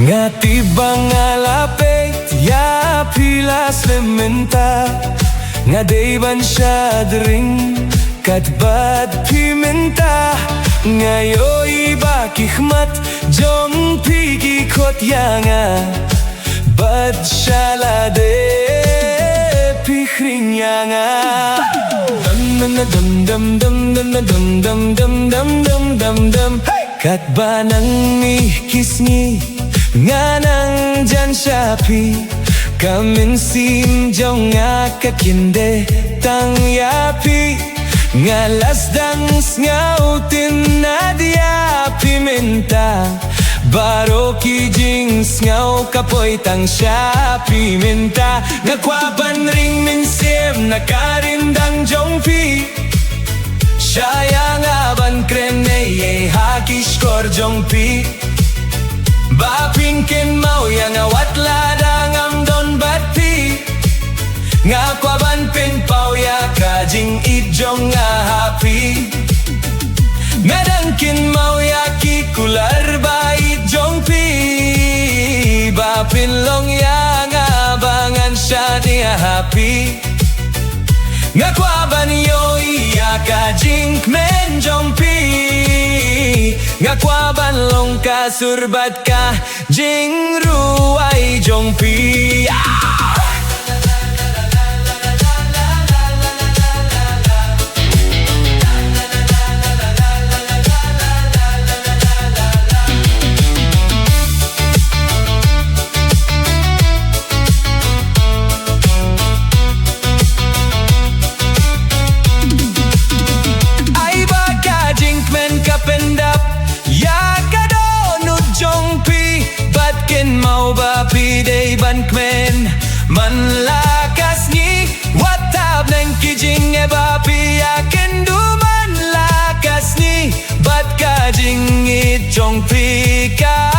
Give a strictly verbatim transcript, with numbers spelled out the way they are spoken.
Nga tip ba nga la peit ïa phi la slem mynta. Nga dei ban shad ring kat bad phi mynta. Nga ïohi ba ki khmat jong phi ki khot ïa nga. Bad sha lade phi khring ïa nga. Dam dam dam dam dam dam dam dam dam dam dam dam dam. Hey! Katba nang mih ki sngi nga nang jan sha phi. Ka mynsiem jong nga ka kyndit tang ïa phi. Nga la sdang sngewtynnad ïa phi mynta. Baroh ki jingsngew ka poi tang sha phi mynta. Nga kwah ban ring mynsiem na ka ryndang jong phi. Sha ïa nga ban kren ei ei ha ki shkor jong phi. Ba phin kynmaw ïa nga wat lada ngam don bad phi. Nga kwah ban pynpaw ïa ka jingïeit jong nga ha phi. Nga dang kynmaw ïa ki kular ba ïeit jong phi. Ba phin long ïa nga ba ngan shaniah ha phi. Nga kwah ban ïohi ïa ka jingkmen jong phi. Nga kwah ban long ka sur bad ka jingrwai jong phi. Ah! Ai ba ka jingkmen ka pyndap ïa ka dohnud jong phi. Bad kynmaw ba phi dei ban kmen man la ka sngi. Wat hap nang ki jingeh ba phi ïa kynduh man la ka sngi. Bad ka jingïeit jong phi ka